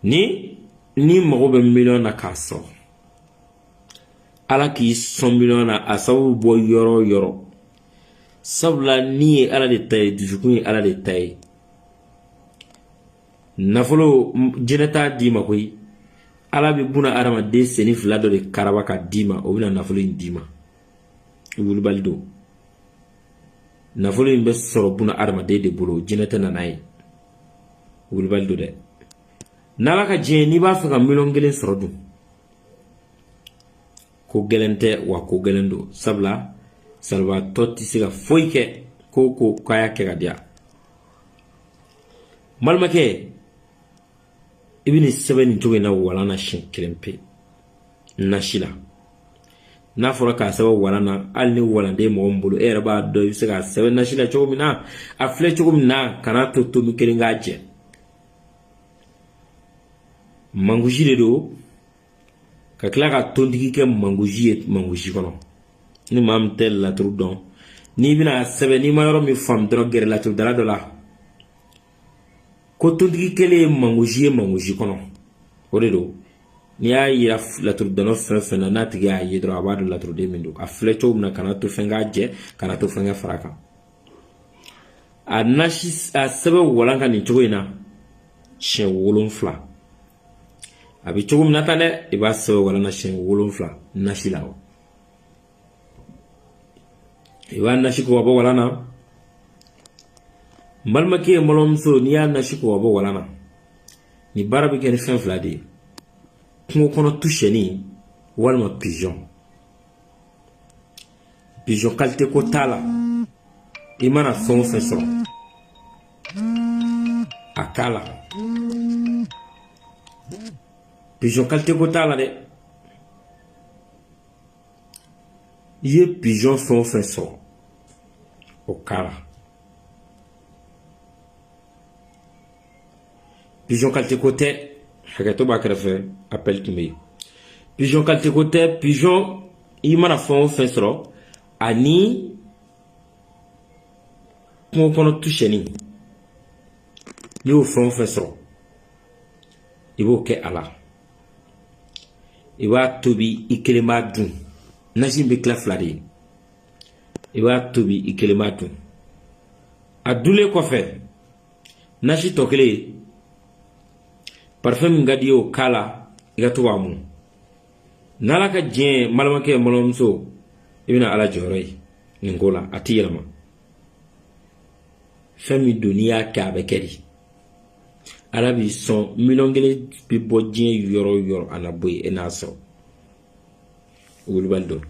Ni n'i mago bɛ miliyɔn na k'a sɔrɔ, Ala k'i sɔn miliyɔn na, a sababu bɔ yɔrɔ o yɔrɔ, sabula ni ye Ala de ta ye, dusukun ye Ala de ta ye. Nafolo jinɛ t'a d'i ma koyi. Ala bɛ buna adamaden senni fila dɔ de karaba ka d'i ma, o bɛna nafolo in d'i ma. Wulibali don. Nafolo in bɛ sɔrɔ buna adamaden de bolo, jinɛ tɛ na n'a ye. Wulibali don dɛ. N'Ala ka diɲɛ, n'i b'a fɛ ka miliyɔn 1 sɔrɔ dun, ko gɛlɛn tɛ wa ko gɛlɛn don, sabula salibaatɔ tɛ se ka foyi kɛ ko ko k'a y'a kɛ ka diya. N balimakɛ, i bɛ nin sɛbɛn nin cogo in na walan na siɲɛ kelen pe nasi la. N'a fɔra k'a sɛbɛn walan na, hali ni walanden mɔgɔ min bolo, e yɛrɛ b'a dɔn i bɛ se k'a sɛbɛn nasi la cogo min na, a filɛ cogo min na, kan'a to tomi kelen k'a jɛ. Mankusi de don ka tila ka tontigi kɛ mankusi ye mankusi kɔnɔ. Ni maa min tɛ laturu dɔn, n'i bɛna sɛbɛn, n'i ma yɔrɔ min faamu dɔrɔn, gɛrɛ laturudala dɔ la. Ko tontigi kelen ye mankusi ye mankusi kɔnɔ, o de don. N'i y'a yira laturudɔnna fɛn fɛn na, n'a tigi y'a ye dɔrɔn, a b'a dɔn laturuden min don. A filɛ cogo min na, kana to fɛn k'a jɛ, kana to fɛn ka fara a kan. A nasi, a sɛbɛn walan kan nin cogo in na siɲɛ 7. A bɛ cogo min na tan dɛ, i b'a sɛbɛn walan na siɲɛ 7 nasi la. I b'a nasi ko ka bɔ walan na. N balimakɛ, n balimamuso, n'i y'a nasi ko ka bɔ walan na, nin baara bɛ kɛ ni fɛn fila de ye: kungo kɔnɔ tusɛni walima pigeon. Pigeon qualité ko t'a la, i mana fɛn o fɛn sɔrɔ a k'a la. Pigeon qualité ko t'a la dɛ, i ye pigeon fɛn o fɛn sɔrɔ, o k'a la. Pigeon qualité ko tɛ. Hakɛto b'a kɛrɛfɛ, appel tun bɛ yen. Pigeon qualité ko tɛ. Pigeon, i mana fɛn o fɛn sɔrɔ, ani kungo kɔnɔ tusɛni, n'i y'o fɛn o fɛn sɔrɔ, i b'o kɛ a la. I b'a tobi, i kelen b'a dun. Nasi in bɛ tila fila de ye. I b'a tobi, i kelen b'a dun. A dunlen kɔfɛ, nasi tɔ kelen, parfum min ka di i ye, o k'a la, i ka to k'a mun. N'Ala ka diɲɛ, n balimakɛ, n balimamuso, i bɛna Ala jɔyɔrɔ ye nin ko la. A ti yɛlɛma. Fɛn min don, n'i y'a kɛ, a bɛ kɛ di. Ala b'i sɔn. Miliyɔn 1 bɛ bɔ diɲɛ yɔrɔ o yɔrɔ, a na bɔ yen, e n'a sɔrɔ. Wulibali don.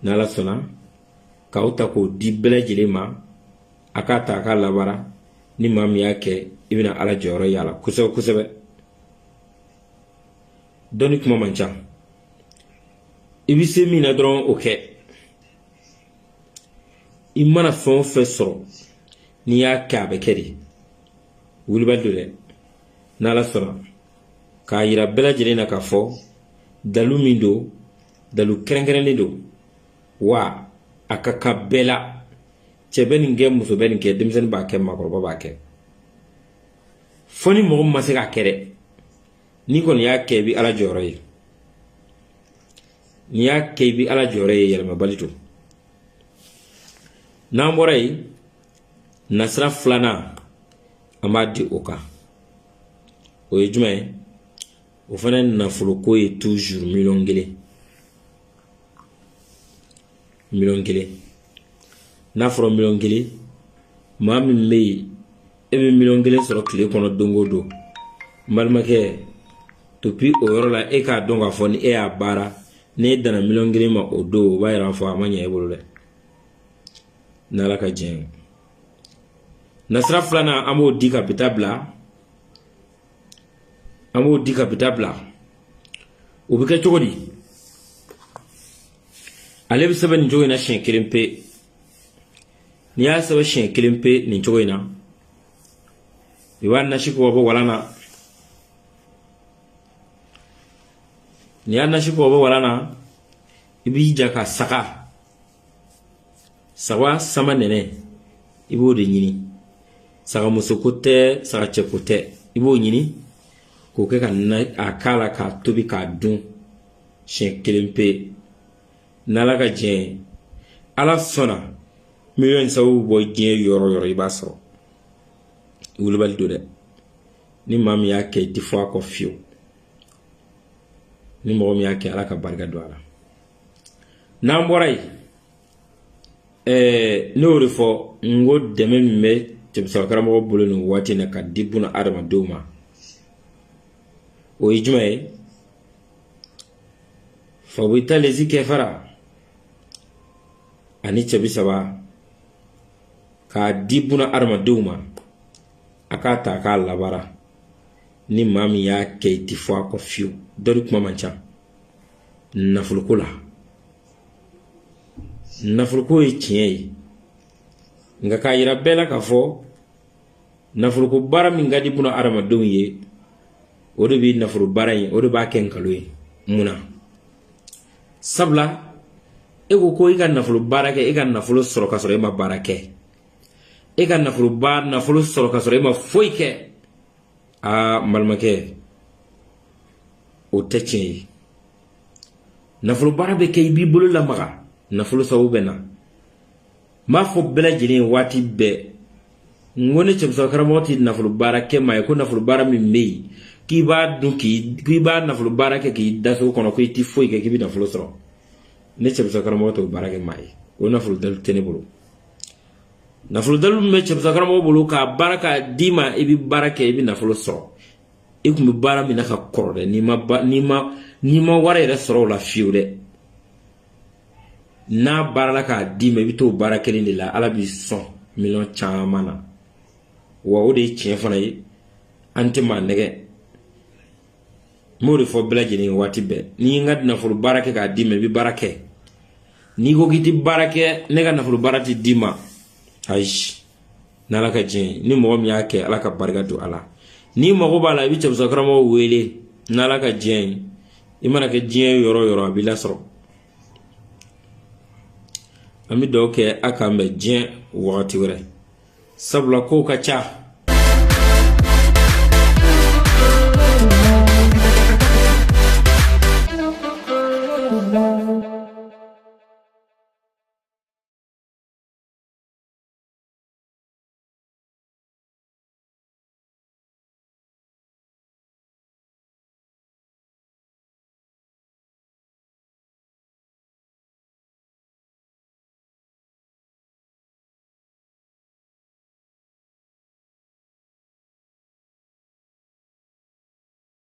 N'Ala sɔnna k'aw ta k'o di bɛɛ lajɛlen ma, a k'a ta, a k'a labaara. Ni maa min y'a kɛ, i bɛna Ala jɔyɔrɔ ye a la kosɛbɛ kosɛbɛ. Dɔnni kuma man ca. I bɛ se min na dɔrɔn, o kɛ. I mana fɛn o fɛn sɔrɔ, n'i y'a kɛ, a bɛ kɛ de. Wulibali don dɛ. N'Ala sɔnna k'a yira bɛɛ lajɛlen na k'a fɔ dalu min don, dalu kɛrɛnkɛrɛnnen don wa, a ka kan bɛɛ la. Cɛ bɛ nin kɛ, muso bɛ nin kɛ, denmisɛnnin b'a kɛ, maakɔrɔba b'a kɛ, fo ni mɔgɔ min ma se k'a kɛ dɛ. N'i kɔni y'a kɛ, i bɛ Ala jɔyɔrɔ ye. N'i y'a kɛ, i bɛ Ala jɔyɔrɔ ye. Yɛlɛmabali don. N'an bɔra yen, nasira filanan, an b'a di o kan, o ye jumɛn ye? O fana ye nafoloko ye toujours. Miliyɔn 1, miliyɔn 1. N'a fɔra miliyɔn 1, maa min bɛ yen, e bɛ miliyɔn 1 sɔrɔ tile kɔnɔ don o don, n balimakɛ, topi o yɔrɔ la, e k'a dɔn k'a fɔ ni e y'a baara, n'e danna miliyɔn 1 ma o don, o b'a yira k'a fɔ a ma ɲɛ e bolo dɛ. N'Ala ka diɲɛ ye, nasira filanan, an b'o di ka bi ta bila, an b'o di ka bi ta bila. O bɛ kɛ cogo di? Ale bɛ sɛbɛn nin cogo in na siɲɛ kelen pe. N'i y'a sɛbɛn siɲɛ kelen pe nin cogo in na, i b'a nasi ko ka bɔ walan na. N'i y'a nasi ko ka bɔ walan na, i b'i jija ka saga, saga sama nɛnɛ, i b'o de ɲini. Sagamuso ko tɛ, sagacɛ ko tɛ, i b'o ɲini. K'o kɛ ka na a k'a la k'a tobi k'a dun siɲɛ kelen pe, n'Ala ka diɲɛ ye, Ala sɔnna, miliyɔn sababu bɔ diɲɛ yɔrɔ o yɔrɔ, i b'a sɔrɔ. Wulibali don dɛ. Ni maa min y'a kɛ, i tɛ fɔ a kɔ fiyewu. Ni mɔgɔ min y'a kɛ, Ala ka barika don a la. N'an bɔra yen, ne y'o de fɔ n ko dɛmɛ min bɛ cɛbisaba karamɔgɔ bolo nin waati in na ka di buna adamadenw ma, o ye jumɛn ye? Fabita lezi kɛfara ani cɛbi saba k'a di buna adamadenw ma, a k'a ta a k'a labaara. Ni maa min y'a kɛ, i ti fɔ a kɔ fiyewu. Dɔnni kuma man ca nafoloko la. Nafoloko ye tiɲɛ ye, nka k'a yira bɛɛ la k'a fɔ nafoloko baara min ka di buna adamadenw ye, o de bɛ nafolo baara in, o de b'a kɛ nkalon ye. Mun na? Sabula e ko ko i ka nafolo baara kɛ, e ka nafolo sɔrɔ ka sɔrɔ e ma baara kɛ, e ka nafolo ba nafolo sɔrɔ ka sɔrɔ e ma foyi kɛ. Aa, n balimakɛ, o tɛ tiɲɛ ye. Nafolo baara bɛ kɛ, i b'i bolo lamaga, nafolo sababu bɛ na. N b'a fɔ bɛɛ lajɛlen ye waati bɛɛ, n ko ne cɛmisɛn karamɔgɔ tɛ nafolo baara kɛ maa ye ko nafolo baara min bɛ yen k'i b'a dun, k'i b'a nafolo baara kɛ k'i da so kɔnɔ, ko i tɛ foyi kɛ k'i bɛ nafolo sɔrɔ. Ne cɛmisɛn karamɔgɔ t'o baara kɛ maa ye. O nafolo dalu tɛ ne bolo. Nafolo dalu min bɛ cɛmisɛn karamɔgɔ bolo k'a baara k'a d'i ma, i bɛ baara kɛ, i bɛ nafolo sɔrɔ. I tun bɛ baara min na ka kɔrɔ dɛ, n'i ma wari yɛrɛ sɔrɔ o la fiyewu dɛ, n'a baarala k'a d'i ma, i bɛ t'o baara kelen de la, Ala b'i sɔn miliyɔn caman na. Wa o de ye tiɲɛ fana ye, an tɛ maa nɛgɛ. N b'o de fɔ bɛɛ lajɛlen ye waati bɛɛ: n'i ye n ka nafolo baara kɛ k'a d'i ma, i bɛ baara kɛ. N'i ko k'i tɛ baara kɛ, ne ka nafolo baara tɛ d'i ma. Ayi, n'Ala ka diɲɛ ye, ni mɔgɔ min y'a kɛ, Ala ka barika don a la. N'i mago b'a la, i bɛ cɛbisa karamɔgɔ wele. N'Ala ka diɲɛ ye, i mana kɛ diɲɛ yɔrɔ o yɔrɔ, a b'i lasɔrɔ. An bɛ dugawu kɛ a k'an bɛn diɲɛ wagati wɛrɛ, sabula kow ka ca.